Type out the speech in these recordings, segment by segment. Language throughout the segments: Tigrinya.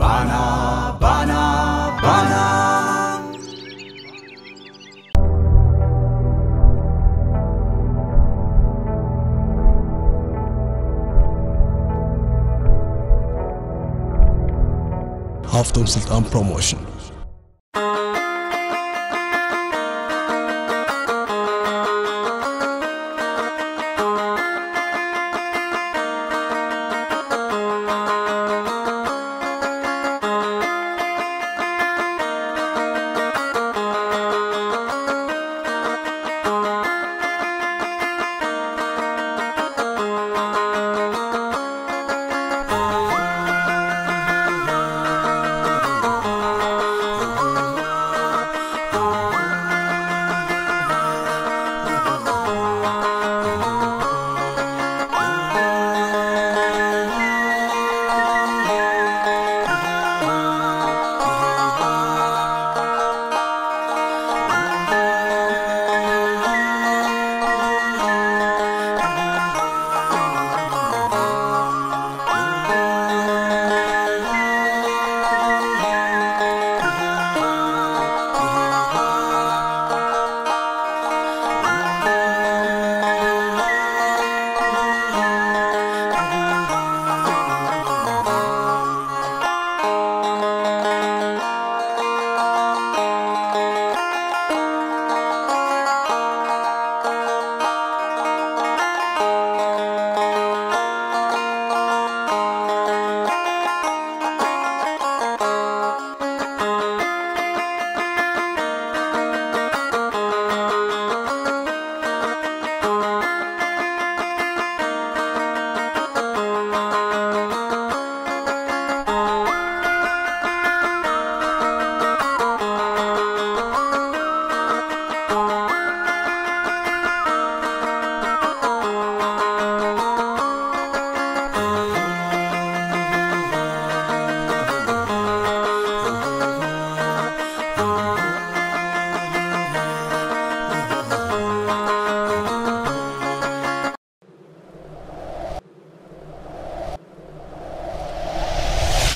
ባና ባና ባና። ሃፍቶም ስልጣን ፕሮሞሽን።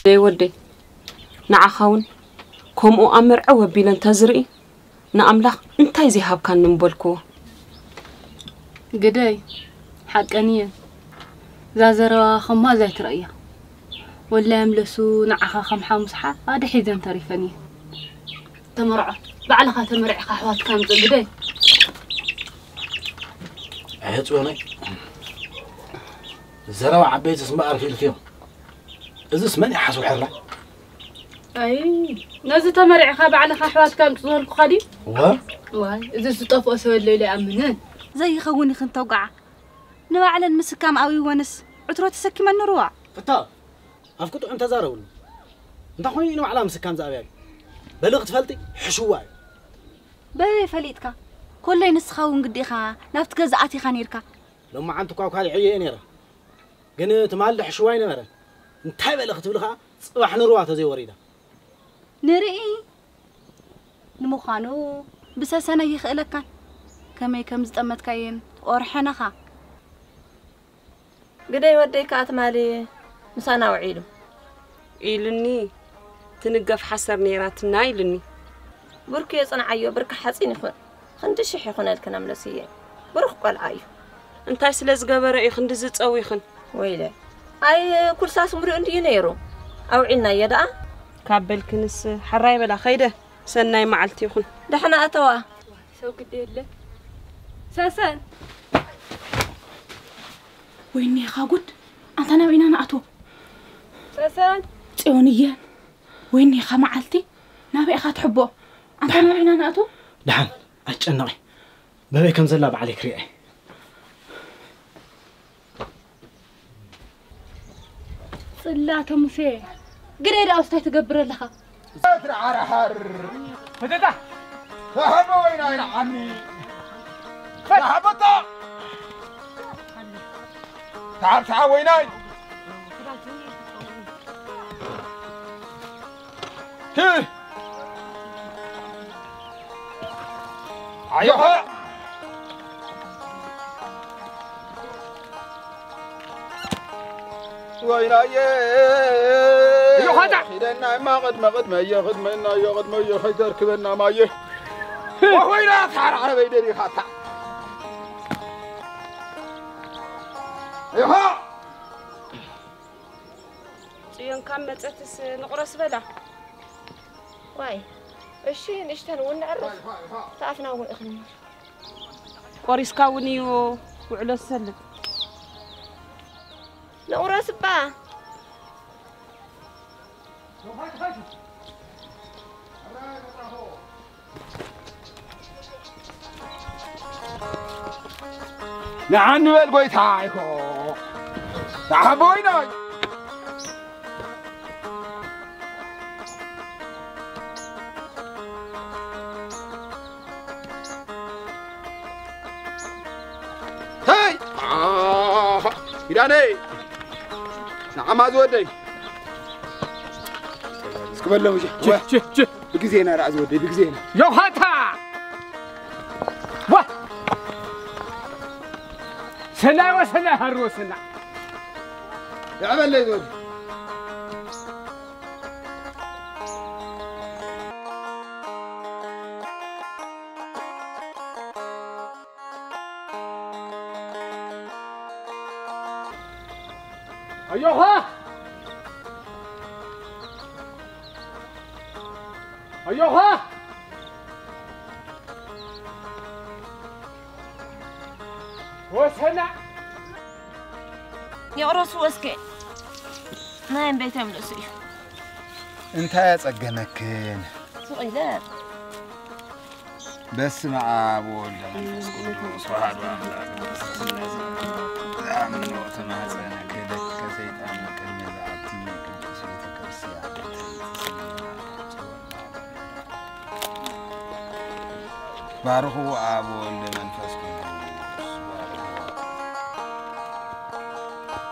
ደይ ወደይ፣ ንዓኻ እውን ከምኡ ኣብ መርዐው ኣቢለ እንተዝርኢ፣ ንኣምላኽ እንታይ ዘይሃብካኒ ምበልክዎ። ግደይ፣ ሓቀን እየን። እዛ ዘረባ ከም ማእዛ ኣይትረእያ። ወላይ ኣምለሱ ንዓኻ ከም ሓሙስ ሓ ኣደ ሒዘን ተሪፈን እየን። ተመርዖ፣ ባዕልኻ ተመርዒኻ ኣሕዋትካ ኣምጽእ ግደይ። ኣየ ጽዮነይ፣ ዘረባ ዓበይትስ እምበኣር ክኢልክዮም። እዝስ መን ይሓስቡ ሕራይ? ኣይ፣ ነዚ ተመርዒኻ ባዕልኻ ኣሕዋትካ ኣምጽእ ዝበልኩኻ ድዩ? እወ። ዋይ፣ እዚ ዝጠፍኦ ሰብ ኣሎ ኢለ ኣይኣምንን። ዘይኸውን ኢኽን ተውጋዓ። ንባዕለን ምስካም ኣብይወንስ ዕትሮ ተሰኪመን ንርዋ። ፍታ፣ ኣፍኩ ጥዑም ተዛረብሉ። እንታይ ኮይኑ እዩ ንባዕላ ምስካም ዝኣብያ? በሊ ክትፈልጢ ሕሽዋ እዩ። በበይ ፈሊጥካ? ኮለይ ንስኻ እውን ግዲኻ ናብቲ ገዛ ኣቲኻ ነይርካ። ሎማዓንቲ እኳ ካልዕ እየ ነይረ። ግን ትማሊ ሕሽዋ ኣይነበረን። እንታይ በለ ክትብሊ ኸዓ ጽባሕ ንርዋ ተዘይወሪዳ። ንርኢ። ንምዃኑ ብሰሰነ ይኽእለካን ከመይ ከም ዝጠመትካየን ኦርሐነኻ። ግደይ ወደይ ከኣ ትማሊ ምሳና ውዒሉ። ኢሉኒ፣ ትንገፍ ሓሰር ነይራትና ኢሉኒ። ብርኩ የጽንዓዮ፣ ብርኪ ሓጺን ይኹን፣ ክንዲ ሽሕ ይኹነልክን ኣምለስየ። ብሩኽ ቆልዓ እዩ። እንታይ ስለ ዝገበረ እዩ ክንዲ ዝጸዊኽን? ወይለ። ኣይ፣ ኩልሳስ ምሉእ እንድዩ ነይሩ። ኣውዒልናዮ ደኣ። ካብ በልክንስ፣ ሓራይ በላ፣ ኸይደ። ሰናይ መዓልቲ ይኹን። ደሕና እተዋ። ሰብ ግዲ የለ። ሰሰን። ወይኔ ኢኻ ጉድ። ኣንታ ናበይ ኢና ንኣትዎ? ሰሰን። ጽዮንየ። ወይኔ ኢኻ መዓልቲ። ናበይ ኢኻ ትሕቦ? ኣንታ ናበይ ኢና ንኣትዎ? ደሓን፣ ኣይትጨነቒ። በበይ ከም ዘላ ባዕለይ ክሪኣ እየ። ጽላተ ሙሴ፣ ግደይ ደኣ ውስታይ ትገብር ኣለኻ? ትርዓርዓር። ፈተታ። ተሃቦ ወይናይ ንዓኒ። ተሃቦታ። ተዓብ ተዓብ ወይናይ። ህ። ኣዮኻ። ወይናየ። ኣዮኻ። ኺደና እማ ቅድመ ቅድመ እየ፣ ቅድመ እና እየ፣ ቅድመ እየ፣ ኸይተርክበና ማየ። ወይላ ታራ ዓረበይ ደሪኻታ። ይሃ! ጽዮን ካብ መጸትስ ንቑረስ በላ። ዋይ፣ እሺ፣ ንእሽተን እውን ንዕርፍ። ተኣፍና እውን እኽሊ። ቆሪስካ እውን እዩ ውዕሎ ዝሰልብ። ንቑረስ እባ። ንዓ ንበል ጎይታ ይኾ። ንዓ ቦይኖይ። ሄይ! ኣኻ! ኪዳነይ! ንዓማ ዝወደይ! እስኪ በሎም እሺ። ች፣ ዋ! ች፣ ች። ብግዜና ደኣ ዝወደይ፣ ብግዜና። ዮሃታ! ዋ! ሰናይ ወሰናይ ሃር ወሰና። የዕበለይ ዝወደይ። ኣዮኻ! ኣዮኻ! ወሰና! ይቕረሱ ወስከ ናይ እምበይቶም ርእሱ እዩ። እንታይ ኣጸገመክን? ስቕ ኢለ። በስመ አብ ወወልድ ወመንፈስ ቅዱስ አሐዱ አምላክ። ስላሴ አምኖ ተማጸነ ክህደት ከሰይጣን ቅድመ ዘአቲ ቅዱስ ቤተ ክርስቲያን። ባርኹ አብ ወወልድ መንፈስ ቅዱስ።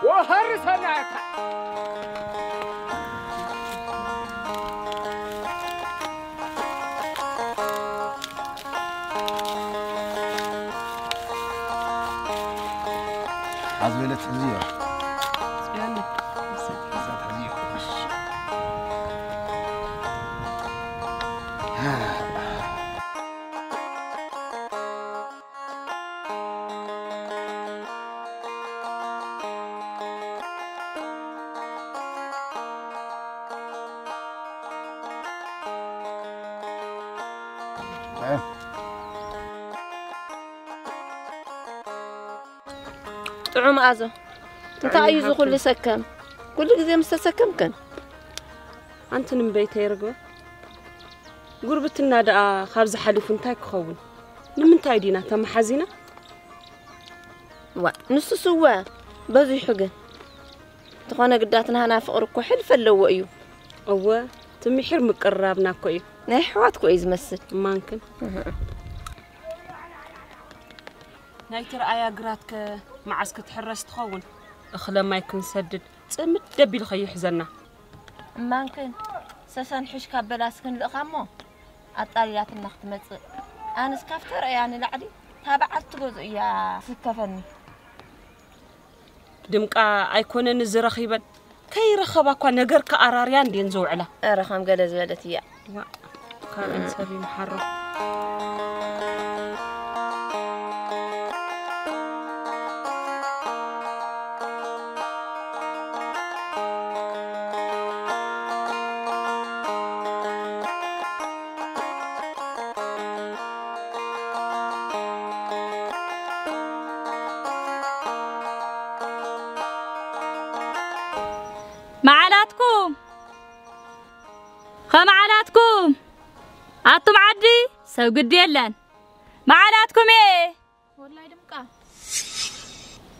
ወሐርሰናካ። ሓዝ በለት ሕዝዮ። ጽዮን፣ እዛ ትሕዝዮ። ጥዑም ኣዞ፣ እንታይ እዩ እዚ ኩሉ ሰከም? ኩሉ ግዜ ምስ ተሰከምከን? ኣንቲ ንበይተይ ርግበ፣ ጉርብትና ደኣ ካብዚ ሓሊፉ እንታይ ክኸውን? ንምንታይ ዲና ተመሓዚና? ዋ፣ ንሱስ እወ፣ በዚሑ ግን። እንተኾነ ግዳት ናህና ፍቕሪ እኮ ሕልፊ ኣለዎ እዩ። እወ፣ እቲ ምሒር ምቅርራብና እኮ እዩ። ናይ ኣሕዋት እኮ እዩ ዝመስል። እማንክን። እህ። ናይቲ ረኣያ ግራትከ መዓስ ክትሕረስ ትኸውን? እኽለ ማይ ክንሰድድ ጽምድ ደቢሉ ከይሕዘና። እማንክን ሰሰን ሒሽካ በላስ ክንልእኻ እሞ ኣጣልያትና ክትመጽእ። ኣነስ ካብቲ ረኣያ ንላዕሊ እታ በዓልቲ ገዝኡ እያ ትስከፈኒ። ድምቃ ኣይኮነን እዚ ረኺበን ከይረኸባ እኳ ነገር ከኣራርያ እንድየን ዝውዕላ። ኧረ ከም ገለ ዝበለት እያ። ዋ፣ ካብአን ሰብ ይምሓሮ። መዓላትኩም፣ ኸመዓላትኩም፣ ኣቱም ዓዲ ሰብ ግዲ የለን። መዓላትኩም እየ። ወላይ ድምቃ።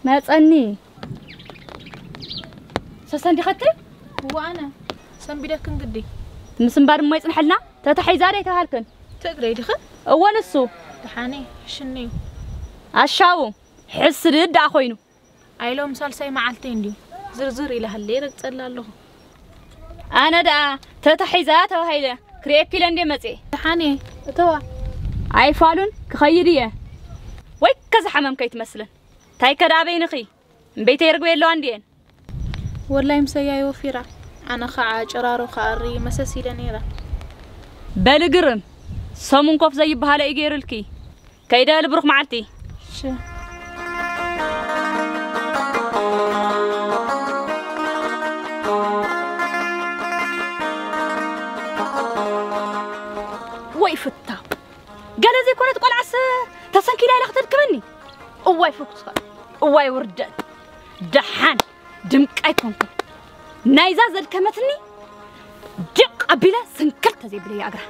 መጸኒ። ሰሰን ዲኸቲ? እወ ኣነ። ሰንቢደክን ግዲ። ምስንባድ እሞ ይጽንሐልና። ተታሒዛ ዶ ኣይተባሃልክን? ትእግረይ ዲኽን? እወ ንሱ። ደሓኒ፣ ሕሽኒ እዩ። ኣሻቡ፣ ሕስድድ ደኣ ኮይኑ። ኣይሎም ሳልሳይ መዓልተይ እንድዩ። ዝርዝር ኢለ ሃለ ይረግጸላ ኣለኹ። ኣነ ደኣ ተታሒዛ ተባሂለ ክርእየኪ ኢለ እንድየ መጽየ። ደሓን እየ፣ እተዋ። ኣይፋሉን ክኸይድ እየ። ወይ ከዝሓመም ከይትመስልን። እንታይ ከ ደኣ በይንኺ? እምበይተይ ርግበ የለዋ እንድየን። ወላይ ምሰያ ይወፊራ። ኣነ ኸዓ ጭራሮ ክኣሪ መሰስ ኢለ ነይረ። በሊ ግርም፣ ሰሙን ኮፍ ዘይበሃለ እዩ ገይሩልኪ። ከይደ በሊ ብሩኽ መዓልቲ። እሺ። ወይ ፍታ። ገለ ዘይኮነት ቆልዓስ ተሰንኪላ ኢላ ክተድክመኒ። እዋይ ፍኩስካ። እዋይ ውርደት። ደሓን ድምቂ ኣይኮንኩን። ናይዛ ዘድከመትኒ ድቕ ኣቢለ ስንክል ተዘይብለያ እግራ።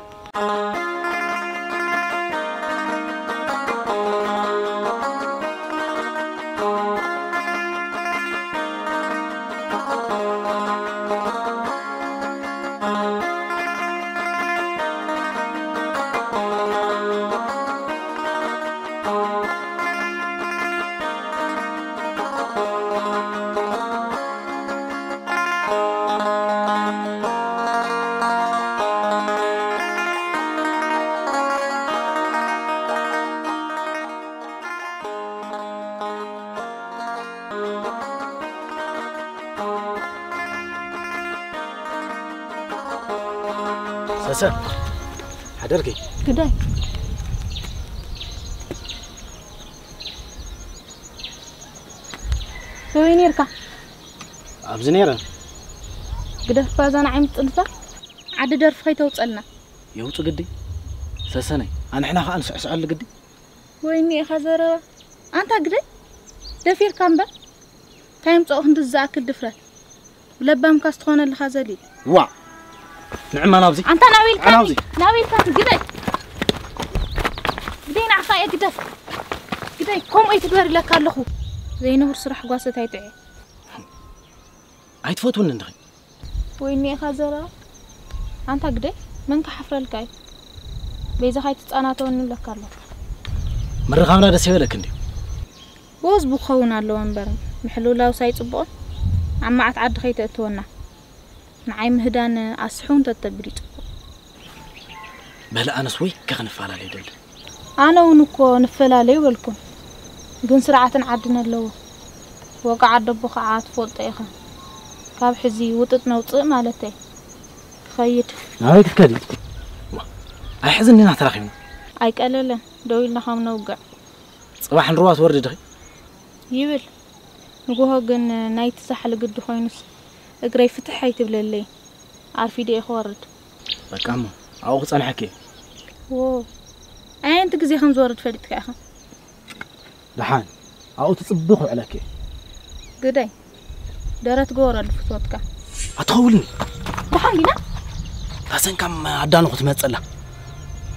ሰሰ ሓደርኪ። ግዳይ። በበይ ነይርካ? ኣብዚ ነይረ። ግደፍ ባዛ ንዓይ ምጥልታ። ዓዲ ደርፊ ከይተውፀልና። የውፁ ግዲ። ሰሰነይ ኣንሕና ከዓ ንስዕስዐሉ ግዲ። ወይኒ ኢኻ ዘረባ። ኣንታ ግደይ። ደፊርካ እምበር። እንታይ ምፅኦ ክንዲ ዝኣክል ድፍረት። ለባምካ ስትኾነልኻ ዘሊል። ዋ ንዕማ ናብዚ። ኣንታ ናቢልካ ናብዚ። ናቢልካ ግደይ። ግደይ ንዓኻ እየ ግደፍ። ግደይ ከምኡ ኣይትግበር ኢለካ ኣለኹ። ዘይንቡር ስራሕ ጓሰት ኣይጥዐ። ኣይትፈትውኒ እንድኺ። ወይኒ ኢኻ ዘረባ። ኣንታ ግደይ መን ክሓፍረልካ እዩ። በይዛኻ ኣይትፃናተወኒ ኢለካ ኣለኹ። ምርኻብና ደስ ይበለክ እንድዩ። ብወዝቡ ክኸውን ኣለዎ እምበር ምሕልውላውስ ኣይፅቡቕን። ኣብ መዓት ዓዲ ከይተእትወና። ንዓይ ምህዳን ኣስሑ እንተተብሊ ፅቡቕ። በለ ኣነስ ወይ ከ ክንፈላለ ይደሊ። ኣነ እውን እኮ ንፈላለ ይበልኩም። ግን ስርዓትን ዓድን ኣለዎ። ወግዓት ደቦ ከዓ ትፈልጦ ኢኻ። ካብ ሕዚ ውጥጥ ነውፅእ ማለተይ። ክኸይድ። ናበይ ክትከዲ? ዋ፣ ኣይሕዝን ኢና ተራኺብና። ኣይቀለለን። ደው ኢልና ከም ነውግዕ። ፅባሕ ንርዋ ትወርዲ ድኺ? ይብል። ንጎሆ ግን ናይቲ ዛሕሊ ግዲ ኮይኑስ እግረይ ፍትሕ ኣይትብለለይ። ኣርፊደ እየ ክወርድ። በቃ እሞ ኣብኡ ክጸንሐኪ እየ። ዎ፣ ኣየንቲ ግዜ ከም ዝወርድ ፈሊጥካ ኢኻ? ደሓን ኣብኡ ትጽቢ ክውዕለኪ እየ። ግደይ፣ ደረት ግበረሉ ፍትወትካ። ኣትኸውልኒ። ደሓን ዲና? ታሰን ካም ኣዳኑ ክትመጽእ ኣላ።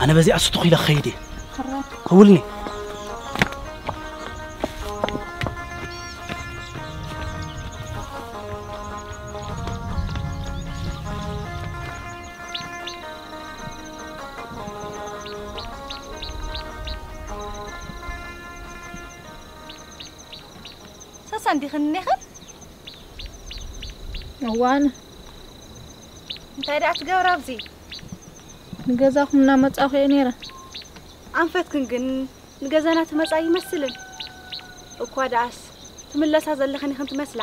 ኣነ በዚኣ ስቱኽ ኢለ ክኸይድ እየ። ሕራይ። ከውልኒ። ሰሰን ዲኽን እኒኽን? እዋን። እንታይ ደኣ ትገብራ ኣብዚ? ንገዛኹም እናመጻኹ እየ ነይረ። ኣንፈትክን ግን ንገዛና ትመጻ ይመስልን። እኳ ደኣስ ትምለሳ ዘለኽን ኢኽን ትመስላ።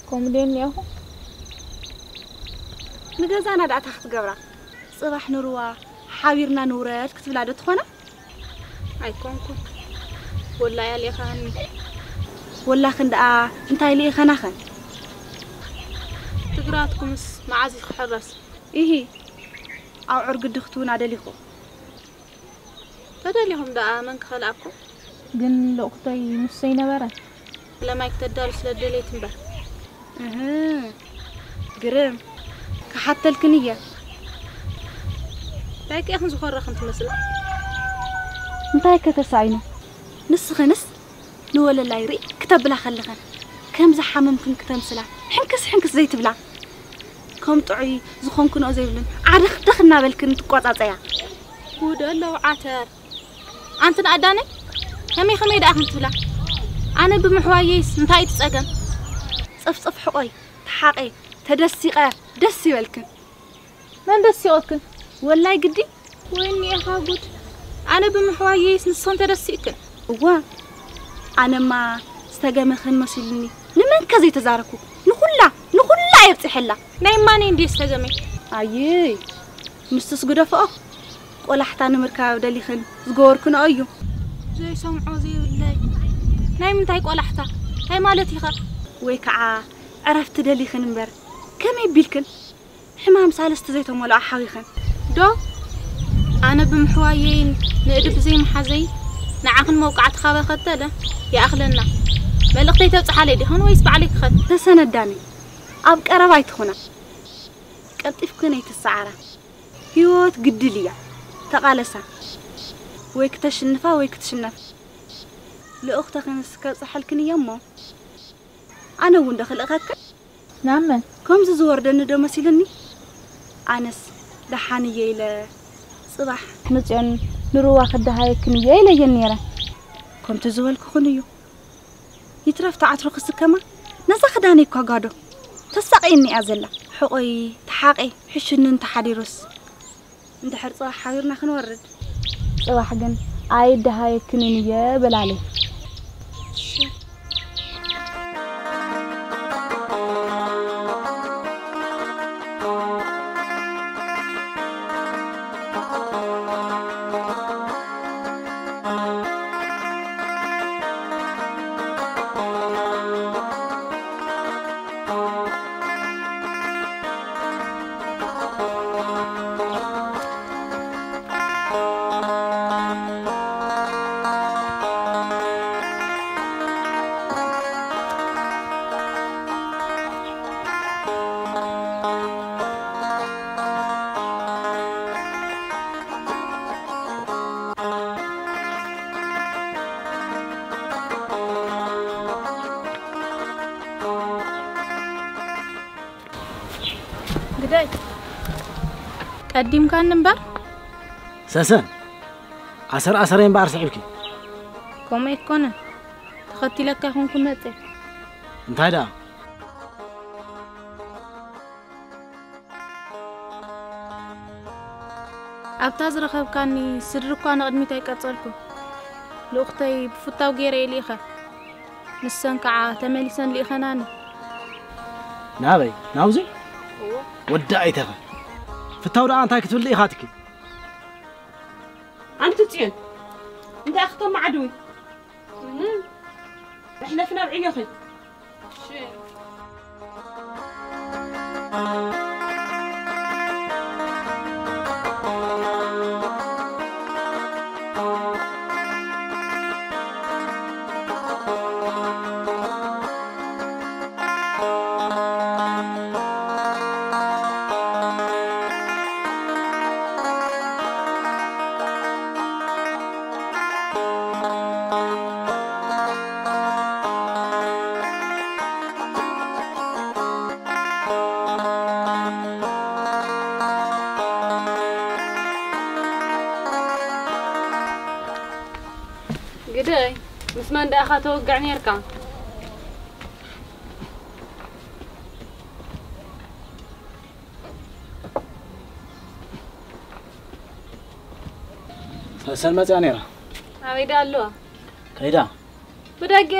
ከምኡ ድየ እኒኣኹ? ንገዛና ደኣ እንታይ ክትገብራ? ጽባሕ ንርዋ ሓቢርና ንውረድ ክትብላ ዶ ትኾና? ኣይኮንኩን። ወላ እያ ልኢኻኒ። ወላኽን ደኣ እንታይ ልኢኸናኽን? ትግራትኩምስ መዓዝ እዩ ክሕረስ? ኢሂ፣ ኣብዑር ግዲ ክትውና ደሊኹም። ተደሊኹም ደኣ መን ክኸልኣኩም? ግን ልእኽቶይ ንሱ ኣይነበረን። ለማይ ክተዳሉ ስለ ደለይት እምበር። እህ፣ ግርም። ክሓተልክን እየ። እንታይ ከ ኢኽን ዝኾረኽን ትመስላ? እንታይ ከ ተሳኢኑ? ንስኽንስ ንወለላይ ርእ ክተብላ ከለኽን ከም ዝሓመምክን ክተምስላ ሕንክስ ሕንክስ ዘይትብላ። ከም ጥዑይ ዝኾንክንኦ ዘይብልን ዓደኽደኽ እናበልክን ትቆጻጸያ። ጉድ ኣለዉ ዓተር። ኣንቲ ንኣዳነይ ከመይ ከመይ ደኣ ክንትብላ? ኣነ ብምሕዋየይስ እንታይ እዩ እቲ ጸገም? ጸፍጸፍ ሕቆይ፣ ተሓቐ፣ ተደሲቐ፣ ደስ ይበልክን። መን ደሲቐክን? ወላይ ግዲ። ወይኒ ኢኻ ጉድ። ኣነ ብምሕዋየይስ ንስኽን ተደሲእክን። እዋ፣ ኣነማ ዝተገመኽን መሲሉኒ። ንመን ከ ዘይተዛረብኩ? ንኹላ፣ ንኹላ ኣብጽሐላ። ናይ ማነይ እንድዩ ዝተገመ? ኣይይ፣ ንሱስ ግደፍኦ። ቆላሕታ ንምርካብ ደሊኽን ዝገበርክንኦ እዩ። ዘይሰምዖ ዘይብለይ። ናይ ምንታይ ቆላሕታ? እንታይ ማለት ኢኻ? ወይ ከዓ ዕረፍቲ ደሊኽን እምበር፣ ከመይ ቢልክን? ሕማም ሳልስቲ ዘይተመልኦ ሓዊኽን። ዶ? ኣነ ብምሕዋየይን ንእዲ ብዘይምሓዘይ ንዓኽን መውቃዕቲ ካበ ከተለ ይኣኽለና። መልእኽተይ ተብጽሓለይ ዲኽን ወይስ ባዕለይ ክኸድ? ተሰነዳኒ። ኣብ ቀረባ ኣይትኹና። ቀልጢፍክን ኣይትሰዓራ። ህይወት ግድል እያ። ተቓለሳ። ወይ ክተሽንፋ ወይ ክትሽነፍ። ልኡኽተኽንስ ከብጽሐልክን እየ እሞ። ኣነ እውን ዶ ክልእኸክን? ናመን? ከምዚ ዝወርደኒ ዶ መሲልኒ? ኣነስ ደሓን እየ ኢለ ጽባሕ ንጽዮን ንሩዋ ክደሃየክን እየ ኢለየን ነይረ። ከምቲ ዝበልኩኽን እዩ። ይትረፍ ተዓትሮ ክስከማ ነዛ ክዳነይ እኳ ጋዶ ተሳቕየኒ እያ ዘላ። ሕቖይ ተሓቒ ሕሽኒ እንተሓዲሩስ። እንድሕር ጽባሕ ሓቢርና ክንወርድ። ጽባሕ ግን ኣይደሃየክንን እየ በላለይ። ግደይ፣ ቀዲምካኒ እምበር። ሰሰን፣ ኣሰር ኣሰረይ እምበኣር ስዒብኪ። ከምኡ ኣይኮነን፣ ተኸቲለካ ይኹንኩ መጸ። እንታይ ደኣ? ኣብታ ዝረኸብካኒ ስድሪ እኳ ንቕድሚት ኣይቀጸልኩን። ልኡኽተይ ብፍታው ገይረ እየ ልኢኸ። ንሰን ከዓ ተመሊሰን ልኢኸናኒ። ናበይ? ናብዚ? እዎ። ወዲ ኣይተኸ። ፍታው ደኣ እንታይ ክትብል ልኢኻትኪ? ኣንቲ ጽዮን፣ እንታይ ክትማዓድዊ? ምንም። ኣሕለፊ ናብ ዕዮ ኺድ። እሺ። ግደይ፣ ምስ መን ደኣኻ ተወግዕ ኔርካ? ሰሰን መጽያ ነይራ። ኣበይ ደኣ ኣለዋ? ከይዳ። ብደገ።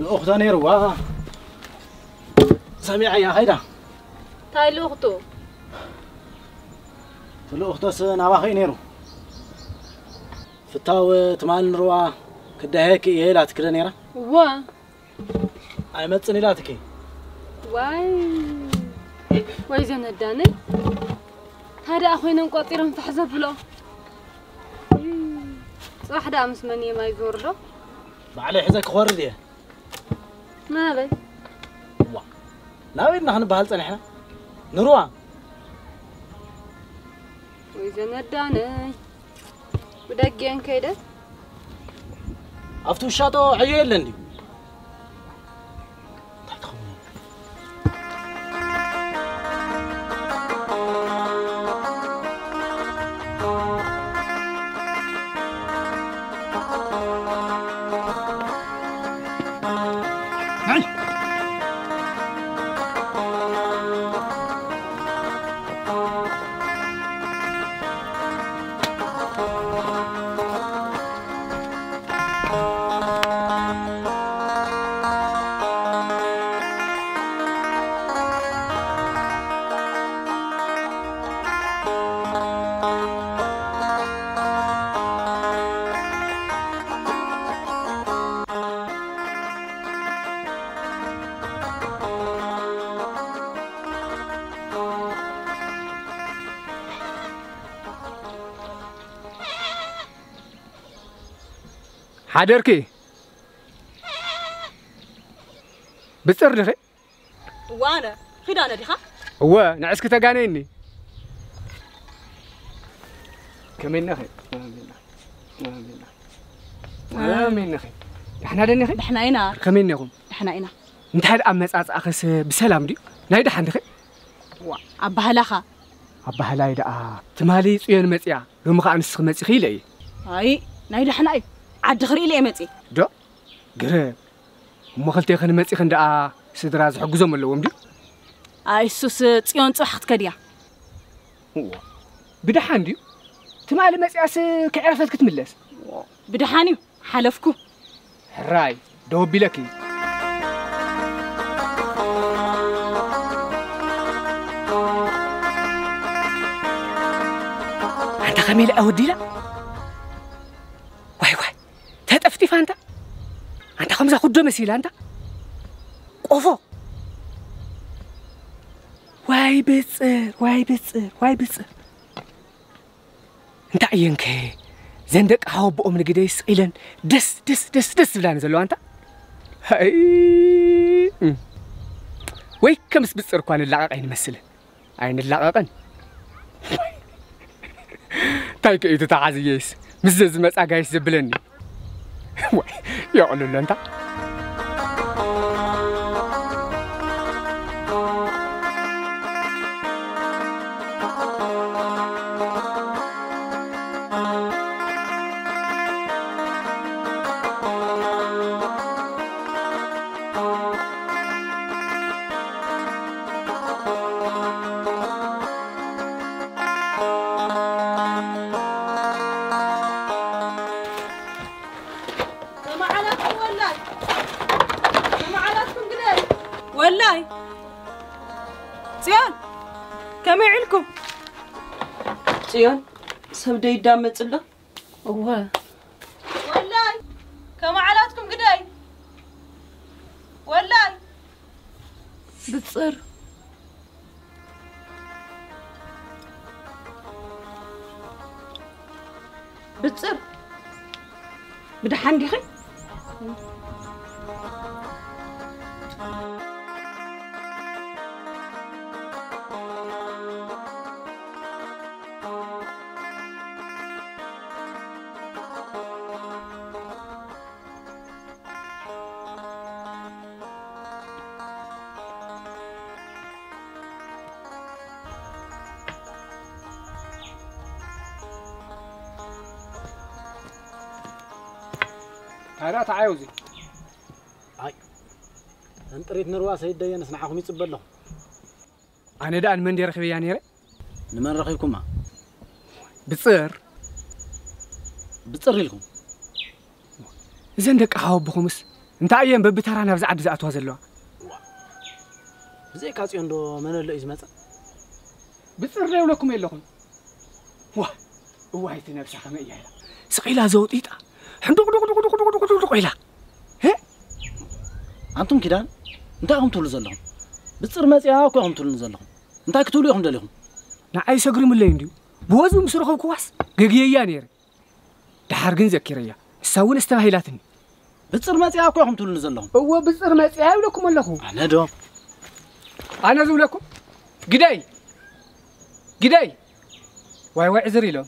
ልኡኽቶ ነይርዋ። ሰሚዐያ ኸይዳ። እንታይ ልኡኽቶ? እቲ ልኡኽቶስ ናባኺ እዩ ነይሩ። ፍታው ትማል ንርዋ ክዳሄኪ እየ ኢላትኪ ዶ ነይራ? እዋ። ኣይመጽን ኢላትኪ። ዋይ። ወይ ዘነዳነይ። ታዲያ ኮይኖም ቆጺሮም ፋሕ ዘብሎ። ጽባሕ ደኣ ምስ መን እየ ማይ ዝወርዶ? ባዕለይ ሒዘ ክኸርድ እየ። ናበይ? ዋ። ናበይ ኢና ክንበሃል ጸኒሕና? ንርዋ። ወይ ዘነዳነይ። ብደገን ከይደ። ኣብቲ ውሻጦ ዕዮ የለን ድዩ? እንታይ ትኸውን? ናይ! ሓደርኪ? ብጽር ድኺ? እዋነ፣ ኺዳነ ዲኻ? እወ፣ ንዕስኪ ተጋነይኒ። ከመይ ነኺ? ከመይ ነኺ? ደሕና ደኒኺ? ደሕና ኢና። ከመይ እኒኹም? ደሕና ኢና። እንታይ ደኣ ኣመጻጽኣኽስ ብሰላም ድዩ? ናይ ደሓን ዲኺ? ዋ፣ ኣባህላኻ። ኣባህላይ ደኣ ትማሊ ጽዮን መጺኣ፣ ሎሚ ኸኣ ንስኺ መጺኺ ኢለ እየ። ኣይ፣ ናይ ደሕና እዩ። ዓዲ ክርኢ ኢለ እየ መጺእ። ዶ? ግርም። እሞ ክልቴኽን መጺኽን ደኣ ስድራ ዝሕግዞም ኣለዎም ድዩ? ኣይ፣ እሱስ ጽዮን ጽባሕ ክትከድ እያ። እዋ፣ ብደሓን ድዩ? ትማሊ መጺኣስ ከዕረፈት ክትምለስ? ብደሓን እዩ። ሓለፍኩ። ሕራይ፣ ደው ኣቢለኪ። ኣንታ ከመይ ኢላ ወዲላ? ዋይ፣ ዋይ፣ ተጠፍጢፋ ኣንታ። ኣንታ ከምዛ ኩዶ መሲላ ኣንታ። ቆፎ። ዋይ ብጽር፣ ዋይ ብጽር፣ ዋይ ብጽር። እንታይ እየንከ ዘን ደቂ ሓወቦኦም ንግደይ ስቕ ኢለን ደስ፣ ደስ፣ ደስ፣ ደስ ዝብላኒ ዘለዋ ኣንታ። ሃይ። እም። ወይ ከምስ ብጽር እኳ ንላቐቕ ኣይንመስልን። ኣይንላቐቕን። እንታይ ከ እዩ ተተዓዝየይስ? ምስ ዘዝመጻ ጋይስ ዘብለኒ። ወይ፣ የቕልሎ እንታ። ከመዓላትኩም ወላይ? ከመዓላትኩም ግደይ? ወላይ? ጽዮን፣ ከመይ ውዒልኩም? ጽዮን፣ ሰብ ደይዳ መጽላ? እወ። ወላይ? ከመዓላትኩም ግደይ? ወላይ? ብጽር። ብጽር። ብደሓን ዲኺ? ታዲያ ተዓየው እዚ። ኣይ፣ እንጥሪት ንርዋ ሰይደየንስ ንዓኹም ይጽበ ኣለኹ። ኣነ ደኣ ንመን ድየ ረኺበያ ነይረ? ንመን ረኺብኩማ? ብጽር። ብጽር ኢልኩም? እዘን ደቂ ሓወቦኹምስ እንታይ እየን በብተራ ናብዚ ዓዲ ዝኣትዋ ዘለዋ? ብዘይካ ጽዮን ዶ መን ኣሎ እዩ ዝመጸ? ብጽር ዶ ይብለኩም የለኹም? ዋ፣ እዋይ እቲ ነብሳ ከመይ እያ ኢላ። ስቕ ኢላ ዘውጢጣ። ሕንዱቕ ዱቕ ዱቕ ዱቕ ዱቕ ዱቕ ዱቕ ኢላ። ሄ? ኣንቱም ኪዳን፣ እንታይ ኢኹም ትብሉ ዘለኹም? ብጽር መጺኣ እኮ ኢኹም ትብሉኒ ዘለኹም። እንታይ ክትብሉ ኢኹም ደሊኹም? ንዓይ ሰግርምለይ እንድዩ። ብወዝቢ ምስ ረኸብኩዋስ ገግየያ ነይረ። ደሓር ግን ዘኪረያ። ንሳ እውን ኣስተባሂላትኒ። ብጽር መጺኣ እኮ ኢኹም ትብሉኒ ዘለኹም። እወ፣ ብጽር መጺኣ ይብለኩም ኣለኹ። ኣነ ዶ? ኣነ ዝብለኩም? ግደይ! ግደይ! ዋይ ዋይ ዕዝር ኢሎም።